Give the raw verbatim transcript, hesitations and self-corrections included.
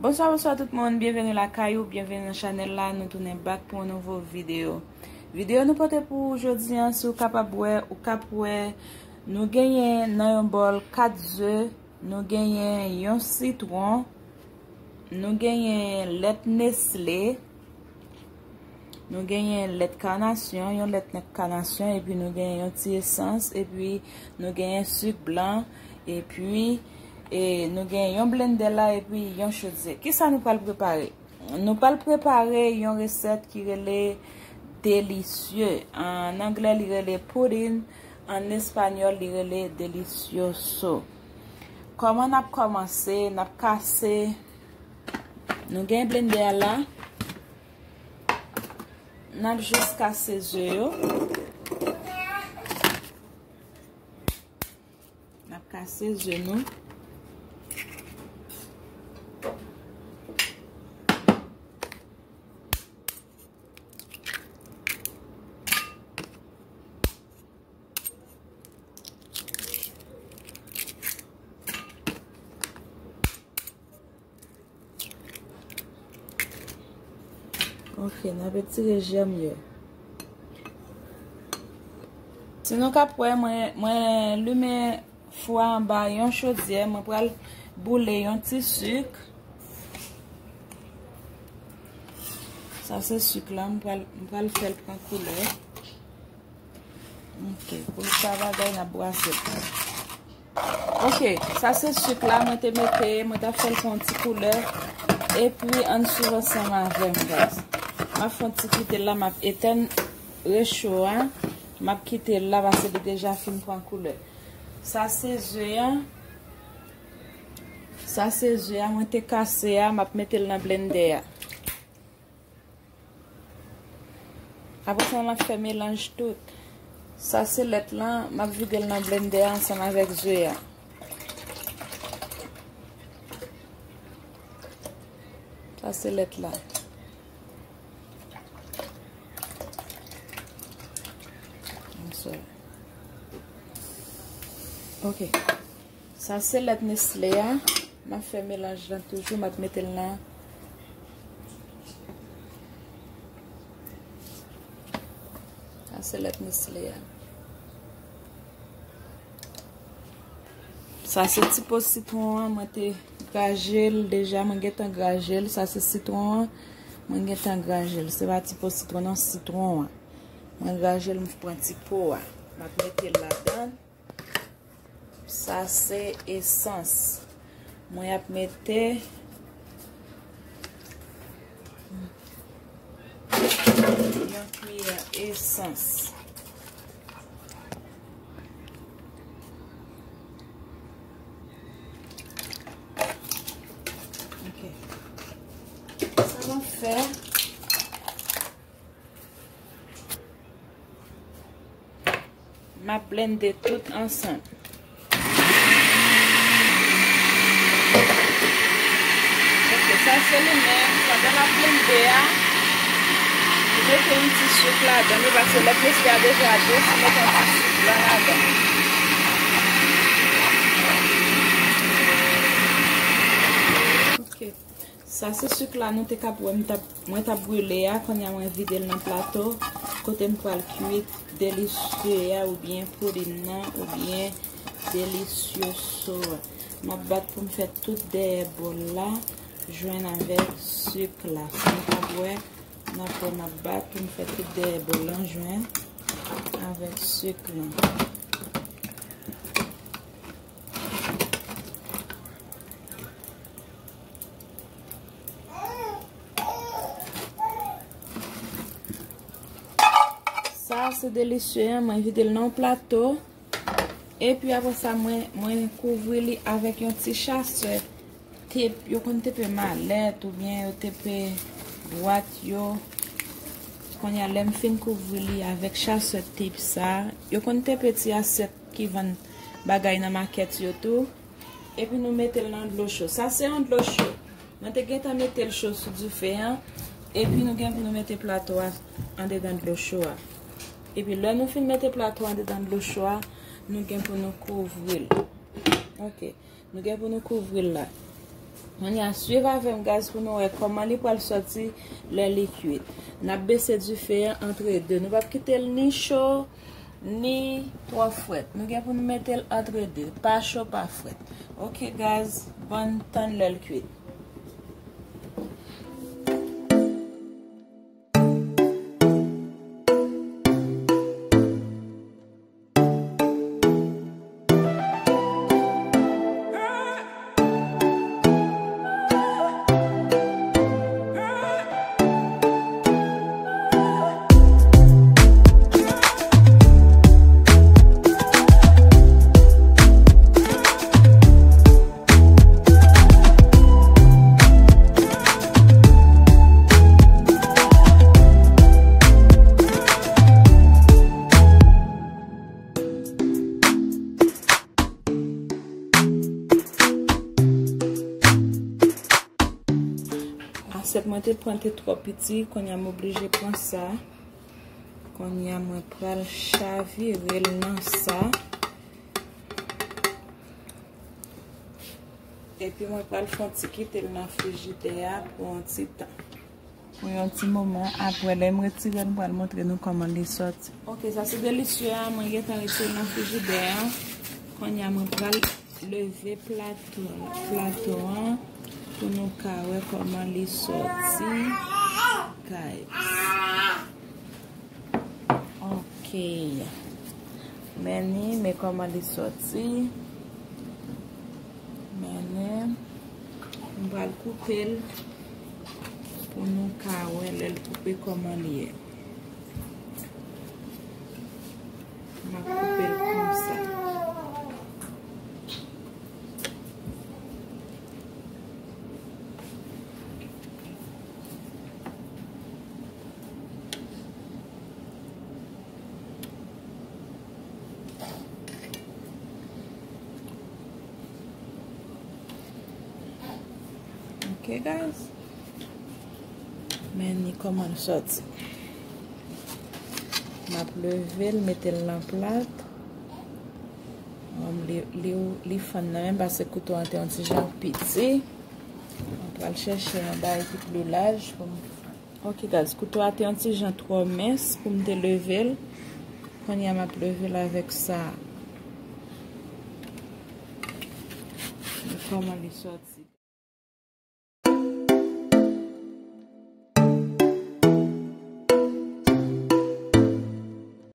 Bonswa, bonswa tout moun, byenveni lakay ou, byenveni nan chanèl la, nou tounen back pou yon nouvo videyo. Videyo nou pote pou ou jodi a, si w kapab wè, ou kap wè, nou genyen nan yon bòl kat ze, nou genyen yon sitwon, nou genyen lèt Nestle, nou genyen lèt kanasyon, yon lèt nèk kanasyon, epi nou genyen yon ti esans, epi nou genyen sik blan, epi, e, nou genyen yon blendè la, epi yon chodyè. Kisa nou pral prepare? Nou pral prepare yon resèt ki rele delisye. An anglè, li rele pudding. An espanyòl, li rele delicioso. Kòman n ap kòmanse? N ap kase. Nou gen blendè a la. N ap jis kase ze yo. N ap kase ze nou. Ok, n ap etire jèm yo. Si nou kap wè, mwen, mwen limen fou a anba yon chodyè, mwen pral boule yon ti sik. Sa se sik la, mwen pral, mwen pral fè l pran koulè. Ok, pou sa bagay n ap brase. Ok, sa se sik la mwen te mete, mwen t ap fè l pran yon ti koulè. Epi ann swiv ansanm avè m, guys. M ap fè yon ti kite l la, m ap etèn recho a. M ap kite l la paske li deja fin pran koulè. Sa se ze a. Sa se ze a mwen te kase a, m ap mete l nan blendè a. Apre sa, m ap fè melanj tout. Sa se lèt lan, m ap vide l nan blendè a ansanm avèk ze a. Sa se lèt la. I'm sorry. Ok. Sa se lèt Nestle a. M ap fè melanj lan toujou, m ap mete l nan. Sa se lèt Nestle a. Sa se ti po sitwon an, mwen te graje l deja, mwen gentan graje l. Sa se sitwon an, mwen gentan graje l. Se pa ti po sitwon non, sitwon an. Mwen graje l, m pran ti po a. M ap mete l ladan. Sa se esans. Mwen ap mete yon kiyè esans. Ok. Sa m ap fè. M ap blende tout ansanm. Ok, sa se li menm. Pandan m ap blende a, m mete yon ti sik ladan li, paske lèt Nestle a deja dous, m mete yon ti sik blan ladan. Ok. Sa se sik la nou te kab wè m t ap, mwen t ap brile a, kounye a mwen vide l nan plato, kote m pral kwit delisye a oubyen poudin nan oubyen delisyoso a. M ap bat pou m fè tout dèyè bòl la jwenn avèk sik la. Si nou kab wè, n ap wè m ap bat pou m fè tout dèyè bòl lan jwenn avèk sik lan. Sa se delisye an, mwen vide l nan yon plato. Epi apre sa, mwen, mwen kouvri li avèk yon ti chasè tep. Yo konn tepe malèt oubyen yo tepe bwat yo. Kounye a, lè m fin kouvri li avèk chasè tep sa, yo konn tepe ti asyèt ki vann bagay nan makèt yo tou. Epi nou mete l nan dlo cho. Sa se yon dlo cho. Mwen te gentan mete l cho sou dife an. Epi nou gen pou nou mete plato a andedan dlo cho a. Epi lè nou fin mete plato a andedan dlo cho a, nou gen pou nou kouvri l. Ok. Nou gen pou nou kouvri l la. Kounye a, swiv avè m, guys, pou nou wè kòman li pral sòti lè li kwit. N ap bese dife an antre de. Nou p ap kite l ni cho, ni twò frèt. Nou gen pou nou mete l antre de. Pa cho, pa frèt. Ok, guys, bon, tann lè l kwit. Asyèt mwen te pran te twò piti, kounye a m oblije pran sa. Kounye a mwen pral chavire l nan sa. Epi mwen pral fè yon ti kite l nan frijidè a pou yon ti tan. Pou yon ti moman, apre lè m retire l, m pral montre nou kòman li sòti. Ok, sa se delisye a, mwen gentan retire l nan frijidè a. Kounye a mwen pral leve plato, plato an pou nou ka wè kòman li sòti. Guys. Ok. Men ni, men kòman li sòti. Men ni. M pral koupe l pou nou ka wè lè l koupe kòman li ye. M ap koupe l konsa. Ok, guys. Men ni kòman l sòti. M ap leve l, mete l nan plat. Li, li, li fann nan menm, paske kouto an te yon ti jan piti. Mwen pral chèche yon bagay ki pli laj pou m. Ok, guys, kouto a te yon ti jan twò mens pou m te leve l. Kounye a m ap leve l avèk sa. Men kòman li sòti.